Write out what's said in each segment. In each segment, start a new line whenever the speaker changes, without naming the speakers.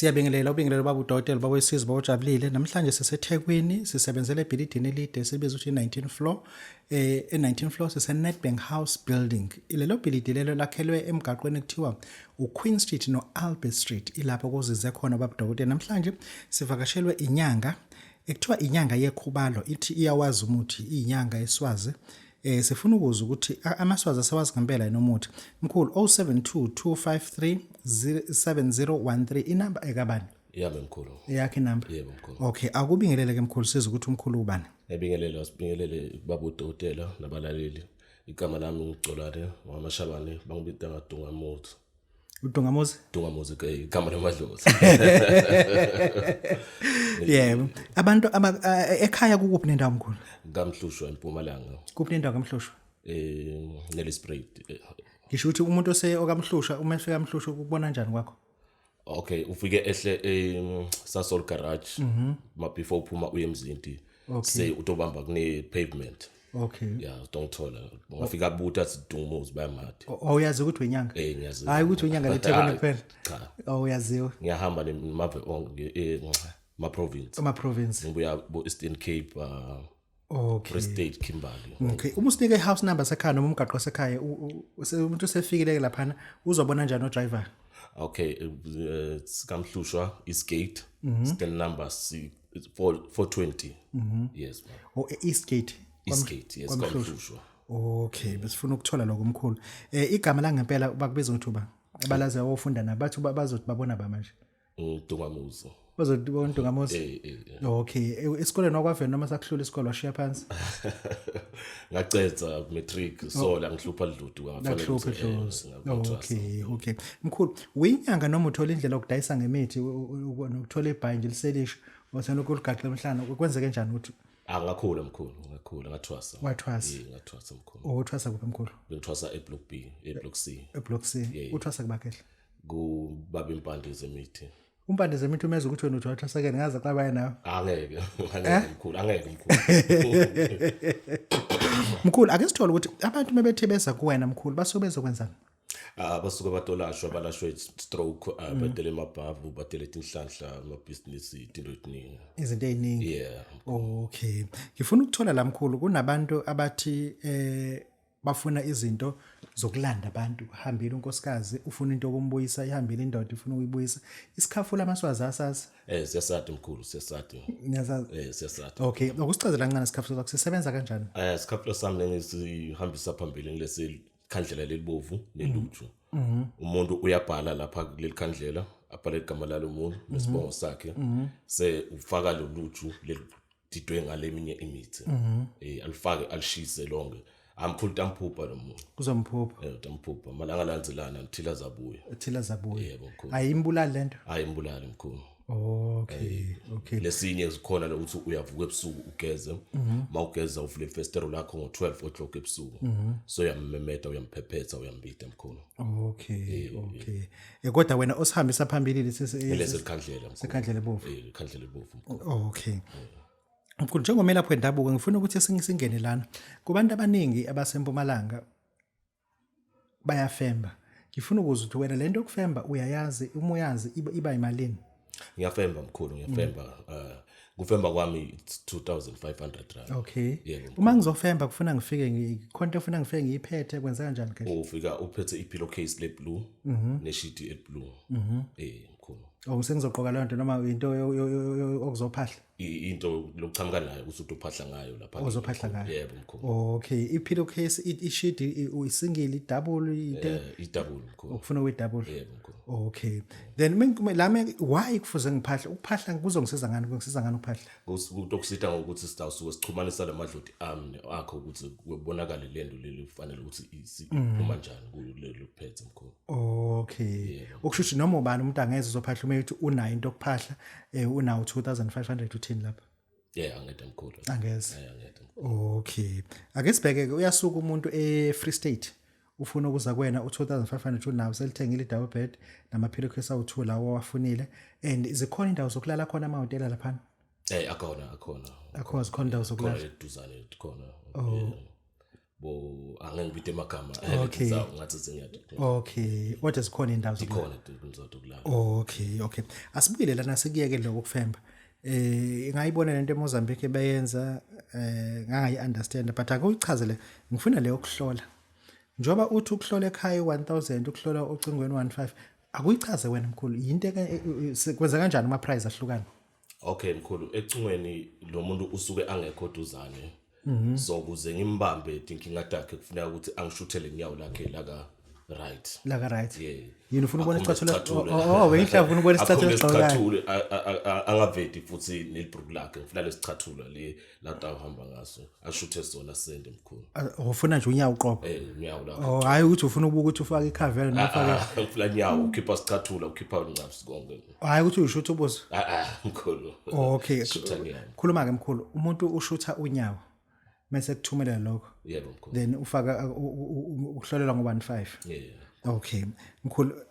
Siyabingelela ubingelelo baba udokotela baba wesizwe baba ujabulile. Namhlanje siseThekwini sisebenzele ebhilidini elide esibiza ukuthi 19 floor. E19 floor sise Nedbank House building. Lelo bhilidi lelo lakhelwe emgaqweni ekuthiwa uQueen Street noAlbert Street ilapho kuzize khona baba udokotela. Namhlanje sivakashelwe inyanga ekuthiwa inyanga yekhubalo ithi iyawazi umuthi inyanga yeswazi. Sifuna ukuzwa ukuthi amaSwazi asewazi ngempela yini umuthi. Mkhulu, 072 253 7013 inamba ekabani?
Yami, mkhulu.
Eyakhe inamba?
Yebo, mkhulu.
Okay, akubingelele ke mkhulu, sizwe ukuthi umkhulu ubani.
Ebingelele, sibingelele baba udokotela nabalaleli. Igama lami nguGcolane wamaShabane, bangibita ngaDungamuzi.
UDungamuzi?
Dungamuzi ke igama lamadlozi.
Yebo. Abantu ekhaya kukuphi nendawo, mkhulu?
KaMhlushwa, eMpumalanga.
Kuphi nendawo kaMhlushwa?
Nelspruit.
Ngisho ukuthi umuntu ose okaMhlushwa uma efika eMhlushwa ukubona kanjani kwakho?
Okay, ufike ehle e Sasol garage. Ma before uphuma uye eMzinti. Say utobamba kune pavement. Yeah, utongithola. Ungafika abuta athi Dungamuzi, bayamati.
Awuyazi ukuthi wenyanga?
Eh, ngiyazi.
Hayi ukuthi unyanga leThekwini kuphela.
Cha.
Awuyaziwa.
Ngiyahamba nemave onke, ma province.
Ama province.
Ngibuya bo Eastern Cape, Free State, Kimberley.
Okay, uma usinike i-house number sekhaya noma umgaqo wasekhaya, umuntu usefikile laphana uzobona njani odriver?
Okay, sikaMhlushwa Eastgate, stand number C 4 420. Yes, ma'am.
O Eastgate.
Eastgate, yes,
KwaMhlushwa.
KwaMhlushwa.
Okay, besifuna ukuthola lokho, mkhulu. Igama la ngempela bakubiza ngokuthi uba? Abalazi awofunda nabo bathi bazothi babona ba manje.
Dungamuzi.
Bazothi bona Dungamuzi.
Eh.
Okay, esikoleni wakwavela noma sakuhlula isikole washiya phansi?
Ngacedza matric, so la ngihlupha lidloti kwafanele
Lakuhlupha
ukuthi,
idlozi.
ngathwasa.
Okay. Mkhulu, uyinyanga noma uthola indlela yokudayisa ngemithi nokuthola ibhayi nje liselisha wathena ukuligaxa emhlana, kwenzeke njani ukuthi
Ah, ngakhula mkhulu, ngakhula ngathwasa.
Wathwasa?
Eh, ngathwasa mkhulu.
Uthwasa kuphi, mkhulu?
Bengithwasa eBlock B, eBlock C.
EBlock C. Uthwasa kubakhehle?
Kubaba impande zemithi.
Umpande zemithi umeza ukuthi wena uthi wathwasa ke ngaze xabaya nawe.
Angeke, angeke mkhulu, angeke mkhulu.
Mkhulu, ake sithole ukuthi abantu mebethe beza kuwena mkhulu basuke bezokwenzani?
Ah, basuke batolashwa, balashwe stroke, batele emabhavu, batele tinhlanhla, amabhizinisi, izinto eziningi.
Izinto eziningi.
Yeah.
Okay. Ngifuna ukuthola la mkhulu, kunabantu abathi bafuna izinto zokulanda abantu, hambile unkosikazi ufuna into yokumbuyisa, ihambile indoda ifuna ukuyibuyisa. Isikhafula amaSwazi asazi?
Eh, siyasati mkhulu, siyasati.
Niyasazi?
Eh, siyasati.
Okay, ukusichazela kancane isikhafula sakho sisebenza kanjani?
Isikhafula sami lengisihambisa phambili ngilesi khandlela lelibovu neluju. Umuntu uyabhala lapha kuleli khandlela, abhale igama lalo muntu nesibongo sakhe. Se ufaka loluju lelididwe ngale minye imithi. Alifake alishise lonke. Amkhulu tamphupha lo muntu.
Kuzomphupha.
Eh, tamphupha. Malanga alandzelana thila zabuya.
Thila zabuya.
Yebo mkhulu.
Ayimbulali lento?
Hayi imbulali mkhulu.
Okay.
Lesinye zikhona lokuthi uyavuka ebusuku ugeze, mawugeza uvule ifestero lakho ngo-12 o'clock ebusuku, so uyammemeta, uyamphephetha, uyambida mkhulu.
Okay. Kodwa wena osihambisa phambili lesi
lesi likhandlela mkhulu.
Sekhandlela ebovu.
Eh, likhandlela ebovu mkhulu.
Okay. Mkhulu, njengomelaphi wendabuko ngifuna ukuthi singene lana. Kubantu abaningi abasempumalanga bayafemba. Ngifuna ukuzwa ukuthi wena lento yokufemba uyayazi, uma uyazi iba imalini?
Ngiyafemba mkhulu, ngiyafemba. Kufemba kwami it's 2500 rand.
Okay.
Yebo.
Uma ngizofemba kufuna ngifike ngikhonto efuna ngifike ngiyiphethe, kwenza kanjani ke?
Ufika uphethe i-pillowcase le-blue neshidi e-blue. Eh mkhulu.
Oh, sengizogqoka leyo nto noma into okuzophahla?
Into lokuchamuka nayo ukuthi utophahla ngayo lapha.
Ozophahla ngayo.
Yebo mkhulu.
Okay, i-pillowcase, ishidi uyisingle, i-double, into
I-double mkhulu.
Ukufuna ukuyi-double.
Yebo mkhulu.
Okay. Then lami why kufuze ngiphahla? Ukuphahla kuzongisiza ngani? Kungisiza ngani ukuphahla?
Kutokusita ngokuthi sitawusuke sixhumanisa lamadloti ami akho ukuthi kubonakale lento leli kufanele ukuthi iphuma njani kulelo phethe mkhulu.
Okay. Ukusho ukuthi noma ubani umuntu angeze uzophahla uma ethi unayo into yokuphahla, unawo 2500, uthini lapha?
Yeah, angede mkhulu.
Angeze.
Eh, angede mkhulu.
Okay. Ake sibheke ke, uyasuka umuntu e Free State ufuna ukuza kuwena, u2500 unawo, selithengile i-double bed nama-pillowcase awu-2 lawo awafunile, and zikhona indawo zokulala khona, amahhotela laphana?
Eh, akhona, akhona.
Akhona, zikhona indawo
Khona
zokulala.
eduzane khona. Oh. Bo Angeke ngibite amagama.
Okay.
Indzawo ngathi sengiyati.
Okay, kodwa zikhona indawo zokulala.
Khona indzawo tokulala.
Okay. Asibuyele lana, sikuyeke lokho kufemba. Ngayibona lento eMozambique beyenza, ngangayi understand, but akuyichazele, ngifuna leyo kuhlola. Njoba uthi ukuhlola ekhaya 1000, ukuhlola ocingweni 15, akuyichaze wena mkhulu, yinto kwenza kanjani ama price ahlukana?
Okay mkhulu, ecingweni lo muntu usuke angekho duzane. So kuze ngimbambe tinkinga takhe, kufuneka ukuthi angishuthele inyawo lakhe laka right.
La ka right.
Yeah.
Yini, ufuna ukubona
Akhombe
isicathulo?
isicathulo.
Oh, bengihla ufuna ukubona isicathulo
Akhombe
esigqokayo.
isicathulo, angaveti futhi nelibhruku lakhe, ngifuna lesicathulo le la uhamba ngaso, ashuthe sona sende mkhulu.
Ah, ufuna nje unyawo uqobo?
Eh, unyawo lakhe.
Oh, hayi ukuthi ufuna ukubuka ukuthi ufake ikhavela noma ufake
Ah, ngifuna unyawo, ukhipha isicathulo, ukhipha ncapsi konke.
Hayi ukuthi uyishutha ubuso.
Ah ah mkhulu.
Okay.
Shutha unyawo.
Khuluma ke mkhulu, umuntu ushutha unyawo mase kuthumela lokho.
Yebo mkhulu.
Then ufaka ukuhlolelwa ngo 15.
Yeah.
Okay. Mkhulu,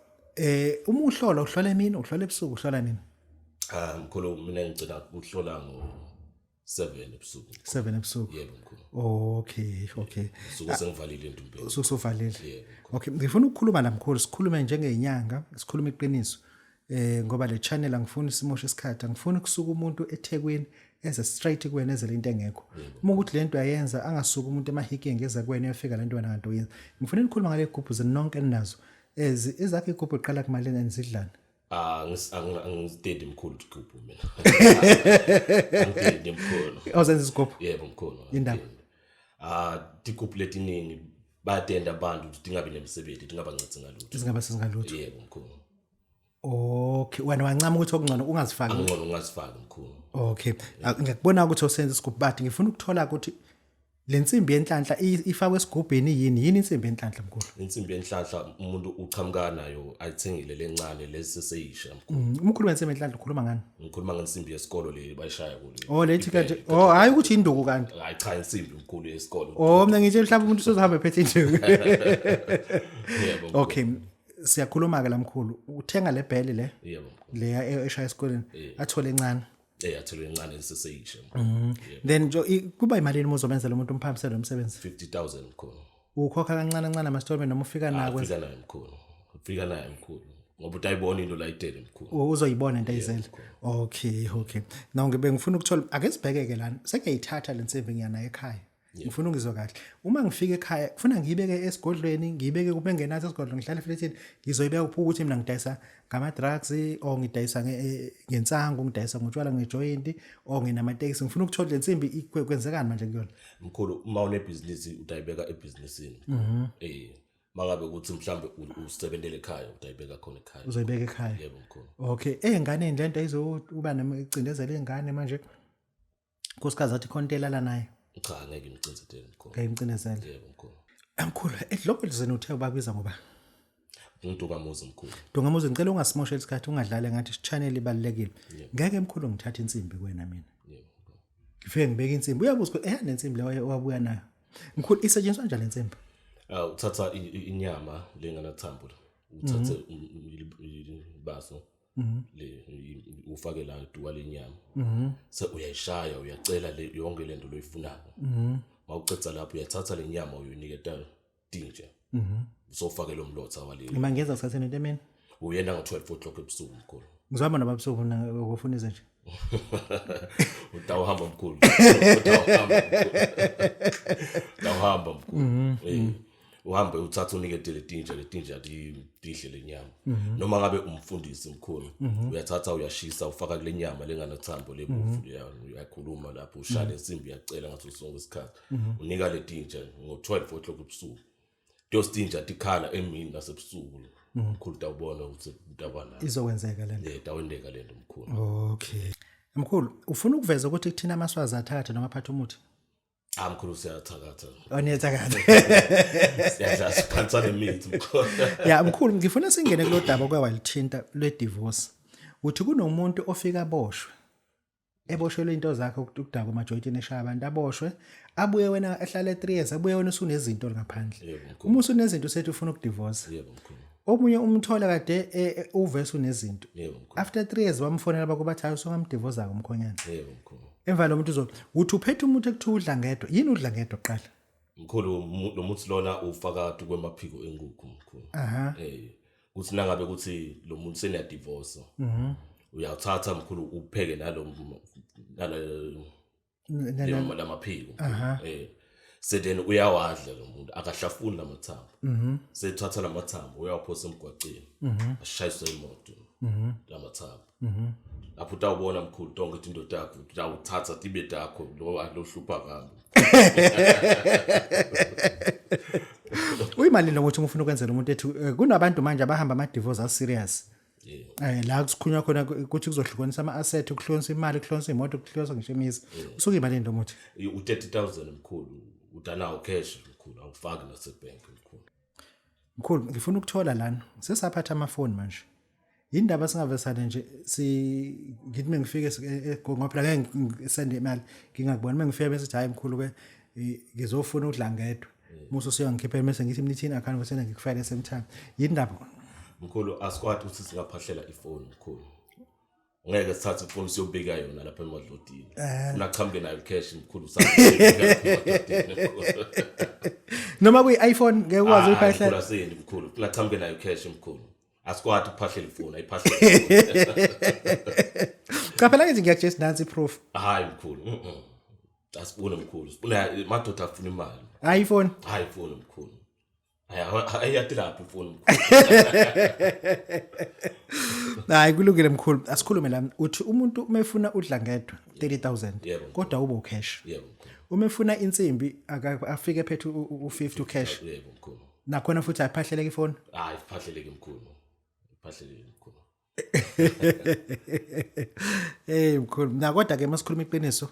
uma uhlola, uhlola emini, uhlola ebusuku, uhlola nini?
Ah mkhulu, mina ngicela ukuhlola ngo 7 ebusuku.
7 ebusuku.
Yebo mkhulu.
Okay.
Suke sengivalile endumbeni.
Usuvalile.
Yebo.
Okay, ngifuna ukukhuluma la mkhulu, sikhulume njengenyanga, sikhulume iqiniso. Ngoba le channel angifuni simoshe isikhathi, angifuni kusuka umuntu eThekwini eze straight kuwena eze lento engekho. Uma ukuthi lento ayenza, angasuka umuntu emahikeng eze kuwena, uyafika lento wena kanti uyenza. Ngifuna ukukhuluma ngale gubhu zenonke eninazo. Ezi ezakhe igubhu iqala kumalini enizidlana?
Ah, angizitedi mkhulu igubhu mina. Angitedi mkhulu.
Awuzenza isigubhu?
Yebo mkhulu.
Indaba?
Angitedi. Ah, tigubhu letiningi bayatenda abantu ukuthi tingabi nemisebenzi, tingabancedzi ngalutho.
Izingaba sezingalutho.
Yebo mkhulu.
Okay, wena wancama ukuthi okungcono ungazifaki.
Angcono ungazifaki mkhulu.
Okay. Ah, ngiyakubona ukuthi usenza isigubhu, but ngifuna ukuthola ukuthi le nsimbi yenhlanhla ifakwe esigubhini yini? Yini insimbi yenhlanhla mkhulu?
Insimbi yenhlanhla umuntu uqhamuka nayo, ayithengile lencane leseseyisha mkhulu.
Umkhulu wensimbi yenhlanhla ukhuluma ngani?
Ngikhuluma ngensimbi yesikolo le bayishaya kule.
Oh, lethi kanje. Oh, hayi ukuthi induku kanti.
Hayi cha, insimbi mkhulu yesikolo.
Oh, mina ngitshela mhlawumbe umuntu usozohamba ephethe induku.
Yebo mkhulu.
Okay. Siyakhuluma ke la mkhulu. Uthenga le bhele le
Yebo mkhulu.
le eshaya esikoleni, athole encane.
Eh, athole encane leseseyisha mkhulu.
Then nje kuba imalini uma uzomenzela umuntu, umphambisele lo msebenzi?
50,000 mkhulu.
Ukhokha kancane kancane ama-installment noma ufika nako?
Ufika nayo mkhulu. Ufika nayo mkhulu. Ngoba utayibona into la itele mkhulu.
Uzoyibona into ayizele. Okay, now ngibe ngifuna ukuthola, ake sibheke-ke lana, sengiyayithatha le nsimbi, ngiya nayo ekhaya. Ngifuna ukuzwa kahle, uma ngifika ekhaya kufuna ngiyibeke esigodlweni, ngiyibeke kube ngenathi esigodlweni, ngihlale efletini, ngizoyibeka kuphi ukuthi mina ngidayisa ngama-drugs or ngidayisa ngensangu, ngidayisa ngotshwala, ngejoyinti or nginamatekisi? Ngifuna ukuthola le nsimbi kwenzekani manje kuyona?
Mkhulu, uma unebhizinisi utayibeka ebhizinisini. Eh, mangabe ukuthi mhlambe usebentele ekhaya, utayibeka khona ekhaya.
Uzoyibeka ekhaya?
Yebo mkhulu.
Okay, ey'nganeni le nto ayizokuba nemicindezelo ey'ngane manje, nkosikazi athi khona into elala naye?
Cha, ngeke imcinzetele mkhulu.
Ngeke imcinezele?
Yebo mkhulu.
Mkhulu, edlobelizeni uthe ubabiza ngoba?
Ngintukamuzi mkhulu.
Dungamuzi, ngicela ungasimosheli isikhathi, ungadlali ngathi, channel ibalulekile. Ngeke mkhulu ngithathe insimbi kuwena mina.
Yebo mkhulu.
Ngifike ngibeke insimbi, uyabuza ukuthi nensimbi leyo owabuya nayo. Mkhulu, isetshenziswa kanjani lensimbi?
Ah, uthatha inyama lenganathambo, uthathe ibaso le, ufake la duwa lenyama, se uyayishaya, uyacela le yonke lento loyifunayo. Mawucetha lapho, uyathatha le nyama, uyoniketa tinja, usofake lo mlotha wale.
Ima ngenza isikhathi nento emini?
Uyenda ngo-12 o'clock ebusuku mkhulu.
Ngizohamba nababusuku ukufuna izinje.
Utawuhamba mkhulu, utawuhamba mkhulu, utawuhamba mkhulu. Eh, uhambe uthathe uniketele tinja, letinja tidle lenyama. Noma ngabe umfundisi mkhulu, uyathatha uyashisa, ufaka kule nyama lenganathambo lebovu leya, uyakhuluma lapho, ushaya lensimbi, uyacela ngaso sonke isikhathi, unika letinja ngo-12 o'clock ebusuku. Tiyositinja tikhala emini nasebusuku mkhulu, utawubona ukuthi utawuba nayo.
Izokwenzeka lento.
Eh, tawendeka lento mkhulu.
Okay. Mkhulu, ufuna ukuveza ukuthi kuthina amaswazi athathe noma aphathe umuthi?
Ah mkhulu, siyathakatha.
Oniyethakatha.
Siyadla, siphatha nemithi mkhulu.
Ya mkhulu, ngifuna singene kulo daba okwawalithinta lwe-divorce. Uthi kunomuntu ofika aboshwe. Eboshelwe into zakhe, ukudakwa emajoyintini, eshaya abantu, aboshwe, abuye wena ehlale 3 years, abuye wena usunezinto ngaphandle.
Yebo mkhulu.
Uma usunezinto usethi ufuna ukudivorce.
Yebo mkhulu.
Omunye umthola kade uvese unezinto.
Yebo mkhulu.
After 3 years bamfonela bakuba hayi, usungamdivorce umkhonyana.
Yebo mkhulu.
Emva lo muntu uzo uthi uphethe umuntu ekuthiwa udla ngedwa. Yini udla ngedwa kuqala?
Mkhulu, lo muthi lona ufaka kwemaphiko enkukhu, mkhulu. Kuthi nangabe kuthi lo muntu seniyadivorce, uyawuthatha, mkhulu, upheke nalo lamaphiko, so then uyawadla lo muntu, akahlafuni lamathambo. Sethatha lamathambo, uyawaphosa emgwaceni, ashayiswe imoto lamathambo. Lapho utawubona, mkhulu, tonke tinto takho utawuthatha tibe takho, lo alohlupha kambi.
Uyimali lo muthi uma ufuna ukwenzela umuntu ethu? Kunabantu manje abahamba ama-divorce a-serious, la kusikhulunywa khona ukuthi kuzohlukanisa ama-asset, kuhlukanisa imali, kuhlukanisa imoto, kuhlukanisa ngisho imizi. Usuke imalini lo muthi?
U-30,000, mkhulu, udanawo cash, mkhulu, awufaki nasebhenki, mkhulu.
Mkhulu, ngifuna ukuthola lana, sesaphatha amafoni manje, yindaba singavesane nje, si ngithi mengifike ngoba phela ngeke ngisende imali ngingakuboni. Mengifike bese hayi mkhulu ke, ngizofuna ukudla ngedwa, musu siyongikhiphela, bese ngithi mina ithini account, bese ngikufakele same time. Yindaba?
Mkhulu, asikwati ukuthi singaphahlela ifoni, mkhulu. Ngeke sithathe ifoni siyobika yona lapha emadlodini. Funa chamuke nayo cash, mkhulu, saemadlodini.
Noma kuyi-iPhone ngeke ukwazi
mkhulu,
ukuyiphahlela?
Asendi, mkhulu, funa chamuke nayo cash, mkhulu. Asikwati ukuphahlela ifoni, ayiphahlela.
Cha phela, ngithi ngiyakutshela, nansi i-proof.
Hayi mkhulu, asibone, mkhulu, sibona madoda afuna imali.
Hayi, ifoni.
Hayi, ifoni, mkhulu, ayati lapho ifoni, mkhulu.
Hayi, kulungile mkhulu, asikhulume la. Uthi umuntu uma efuna udla ngedwa 30,000?
Yebo.
Kodwa ube ucash?
Yebo, mkhulu.
Uma efuna insimbi, afike ephethe u-50 cash?
Yebo, mkhulu.
Nakhona futhi ayiphahleleke ifoni?
Hayi, iphahleleke, mkhulu, iphahleleke, mkhulu.
Hey mkhulu, na kodwa ke masikhuluma iqiniso,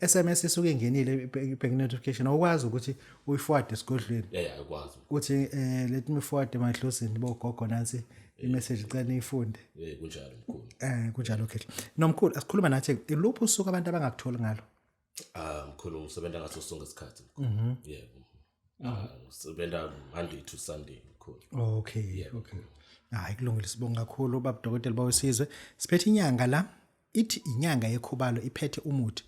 SMS isuke ingenile, i-bank notification, awukwazi ukuthi uyiforward esigodlweni?
Yeah, akwazi.
Uthi let me forward emadlozini bogogo, nansi imessage, cela niyifunde.
Kunjalo, mkhulu.
Kunjalo khehle. Nomkhulu, asikhuluma nathi, iluphi usuku abantu abangakutholi ngalo?
Ah mkhulu, ngisebenza ngaso sonke isikhathi, mkhulu. Yebo, ah ngisebenza Monday to Sunday, mkhulu.
Okay. Hayi, kulungile, sibonga kakhulu baba dokotela bawesizwe. Siphethe inyanga la, ithi inyanga yekhubalo, iphethe umuthi.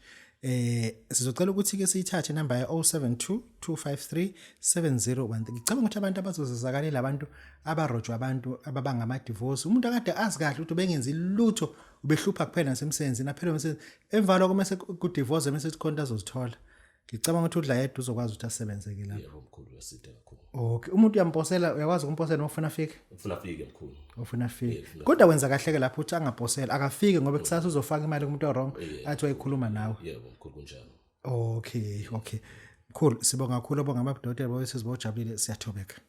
Sizocela ukuthi ke siyithathe inamba ya 072 253 7013. Ngicabanga ukuthi abantu abazozizakalela, abantu abarojwa, abantu ababanga ama divorce. Umuntu akade azi kahle ukuthi ubengenzi lutho, ubehlupha kuphela nasemsebenzini, aphela umsebenzi. Emva lokho mase ku divorce, mase sikhonto azozithola. Ngicabanga ukuthi udla yedwa uzokwazi ukuthi asebenze ke lapho.
Yebo mkhulu, uyasida kakhulu.
Okay, umuntu uyamposela, uyakwazi ukumposela noma ufuna afike?
Ufuna afike, mkhulu.
Ufuna afike. Kodwa wenza kahle ke lapho uthi angaposela, akafike, ngoba kusasa uzofaka imali kumuntu wrong, athi wayikhuluma nawe.
Yebo mkhulu, kunjalo.
Okay. Mkhulu, sibonga kakhulu, bonga abadokotela bawesizwe, bojabulile, siyathobeka.